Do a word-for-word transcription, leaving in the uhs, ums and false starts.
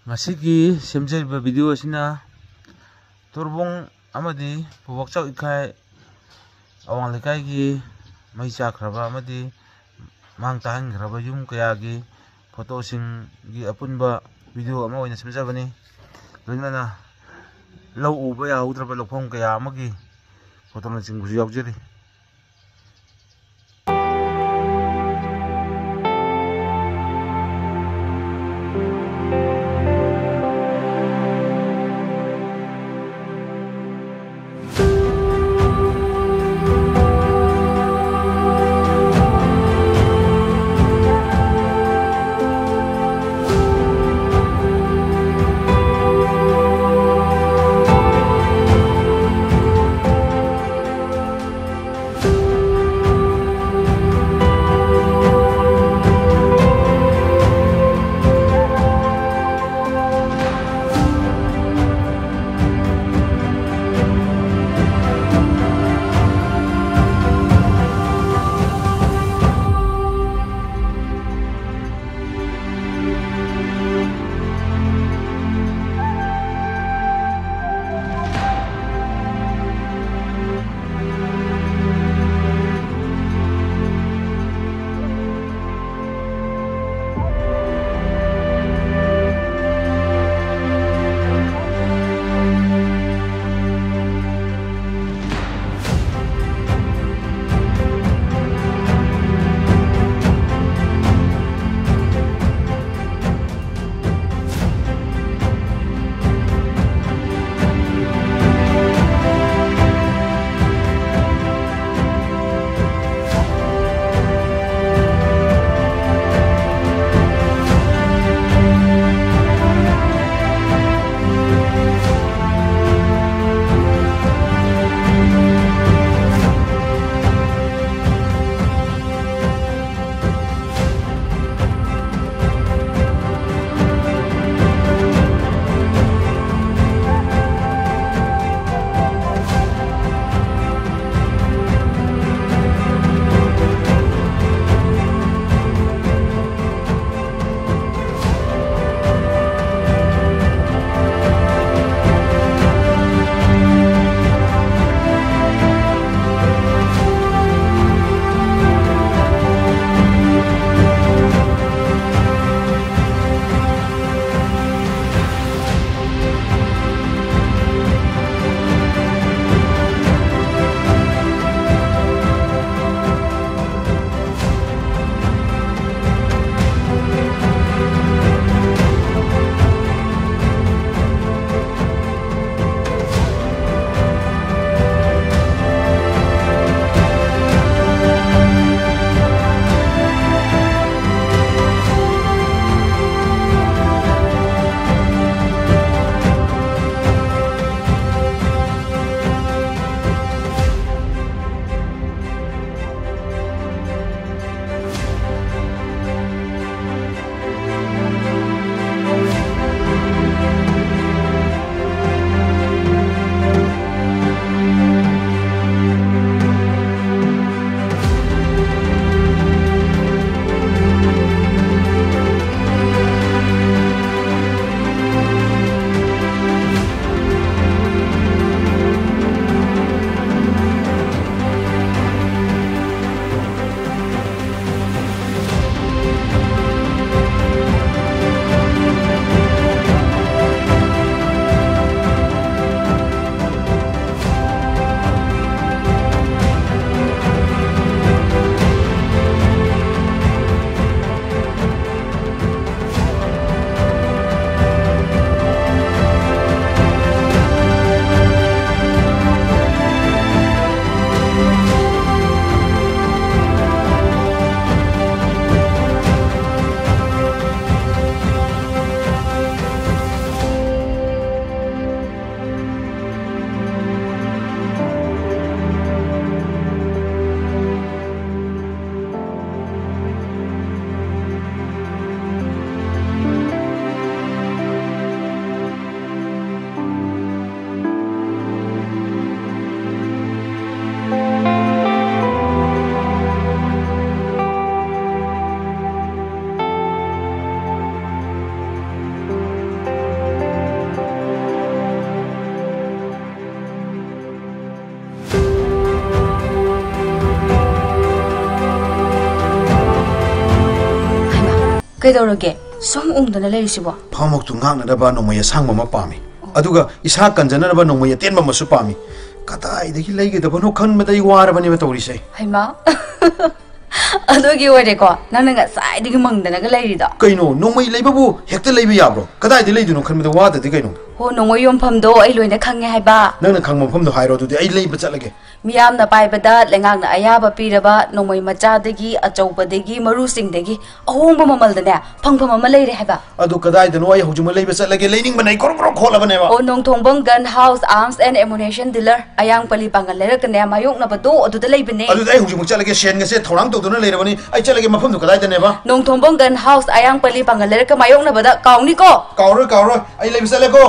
ꯉꯁꯤꯒꯤ ꯁꯦꯝꯖꯔꯤꯕ ꯚꯤꯗꯤꯑꯣ ꯑꯁꯤꯅ ꯇꯣꯔꯕꯣꯡ ꯑꯃꯗꯤ ꯄꯨꯕꯣꯛꯆꯥꯎ ꯏꯀꯥꯏ ꯑꯋꯥꯡ ꯂꯩꯀꯥꯏꯒꯤ ꯃꯩ ꯆꯥꯛꯈ꯭ꯔꯕ ꯑꯃꯗꯤ ꯃꯥꯡ ꯇꯥꯛꯍꯟꯈ꯭ꯔꯕ ꯌꯨꯝ ꯀꯌꯥꯒꯤ ꯐꯣꯇꯣꯁꯤꯡꯒꯤ ꯑꯄꯨꯟꯕ ꯚꯤꯗꯤꯑꯣ ꯑꯃ ꯑꯣꯏꯅ ꯁꯦꯝꯖꯕꯅꯤ꯫ ꯂꯣꯏꯅꯅ ꯂꯧ ꯎꯕ ꯌꯥꯍꯧꯗ꯭ꯔꯕ ꯂꯧꯐꯝ ꯀꯌꯥ ꯑꯃꯒꯤ ꯐꯣꯇꯣꯅꯆꯤꯡꯕꯁꯨ ꯌꯥꯎꯖꯔꯤ꯫ ꯀꯩꯗꯧꯔꯒꯦ? ꯁꯨꯝ ꯎꯪꯗꯅ ꯂꯩꯔꯤꯁꯤꯕꯣ? ꯐꯝꯃꯛꯇꯨ ꯉꯥꯛꯅꯅꯕ ꯅꯣꯡꯃꯩ ꯑꯁꯥꯡꯕ ꯑꯃ ꯄꯥꯝꯃꯤ꯫ ꯑꯣ꯫ ꯑꯗꯨꯒ ꯏꯁꯥ ꯀꯟꯖꯅꯅꯕ ꯅꯣꯡꯃꯩ ꯑꯇꯦꯟꯕ ꯑꯃꯁꯨ ꯄꯥꯝꯃꯤ꯫ ꯀꯗꯥꯏꯗꯒꯤ ꯂꯩꯒꯗꯕꯅꯣ ꯈꯟꯕꯗ ꯑꯩ ꯋꯥꯔꯕꯅꯦꯕ ꯇꯧꯔꯤꯁꯦ꯫ ꯍꯩꯃꯥ꯫ ꯑꯗꯨꯒꯤ ꯑꯣꯏꯔꯦꯀꯣ ꯅꯪꯅ ꯉꯁꯥꯏꯗꯒꯤ ꯃꯪꯗꯅꯒ ꯂꯩꯔꯤꯗꯣ? ꯀꯩꯅꯣ, ꯅꯣꯡꯃꯩ ꯂꯩꯕꯕꯨ ꯍꯦꯛꯇ ꯂꯩꯕ ꯌꯥꯕ꯭ꯔꯣ? ꯀꯗꯥꯏꯗ ꯂꯩꯗꯣꯏꯅꯣ ꯈꯟꯕꯗ ꯋꯥꯗꯗꯤ ꯀꯩꯅꯣ? ꯍꯣ, ꯅꯣꯡꯃꯩ ꯌꯣꯟꯐꯝꯗꯣ ꯑꯩ ꯂꯣꯏꯅ ꯈꯪꯉꯦ ꯍꯥꯏꯕ꯫ ꯅꯪꯅ ꯈꯪꯕ ꯃꯐꯝꯗꯣ ꯍꯥꯏꯔꯣ, ꯑꯗꯨꯗꯤ ꯑꯩ ꯂꯩꯕ ꯆꯠꯂꯒꯦ꯫ ꯃꯤꯌꯥꯝꯅ ꯄꯥꯏꯕꯗ ꯂꯩꯉꯥꯛꯅ ꯑꯌꯥꯕ ꯄꯤꯔꯕ ꯅꯣꯡꯃꯩ ꯃꯆꯥꯗꯒꯤ, ꯑꯆꯧꯕꯗꯒꯤ, ꯃꯔꯨꯁꯤꯡꯗꯒꯤ ꯑꯍꯣꯡꯕ ꯃꯃꯜꯗꯅꯦ ꯐꯪꯐꯝ ꯑꯃ ꯂꯩꯔꯦ ꯍꯥꯏꯕ꯫ ꯑꯗꯨ ꯀꯗꯥꯏꯗꯅꯣ? ꯑꯩ ꯍꯧꯖꯤꯛꯃꯛ ꯂꯩꯕ ꯆꯠꯂꯒꯦ, ꯂꯩꯅꯤꯡꯕꯅ ꯑꯩ ꯀ꯭ꯔꯣꯛ ꯀ꯭ꯔꯣꯛ ꯈꯣꯠꯂꯕꯅꯦꯕ꯫ ꯑꯣ, ꯅꯣꯡꯊꯣꯡꯕꯝ Gun House Arms and Ammunition Dealer, ꯑꯌꯥꯡꯄꯜꯂꯤ ꯄꯥꯡꯒꯜ ꯂꯩꯔꯛꯀꯅꯦ ꯃꯥꯌꯣꯛꯅꯕꯗꯣ, ꯑꯗꯨꯗ ꯂꯩꯕꯅꯦ꯫ ꯑꯗꯨꯗꯤ ꯑꯩ ꯍꯧꯖꯤꯛꯃꯛ ꯆꯠꯂꯒꯦ, ꯁꯦꯟꯒꯁꯦ ꯊꯧꯔꯥꯡ ꯇꯧꯗꯨꯅ ꯂꯩꯔꯕꯅꯤ꯫ ꯑꯩ ꯆꯠꯂꯒꯦ, ꯃꯐꯝꯗꯣ ꯀꯗꯥꯏꯗꯅꯦꯕ? ꯅꯣꯡꯊꯣꯡꯕꯝ Gun House, ꯑꯌꯥꯡꯄꯜꯂꯤ ꯄꯥꯡꯒꯜ ꯂꯩꯔꯛꯀ ꯃꯥꯌꯣꯛꯅꯕꯗ, ꯀꯥꯎꯅꯤꯀꯣ? ꯀꯥꯎꯔꯣꯏ, ꯀꯥꯎꯔꯣꯏ, ꯑꯩ ꯂꯩꯕ ꯆꯠꯂꯦꯀꯣ꯫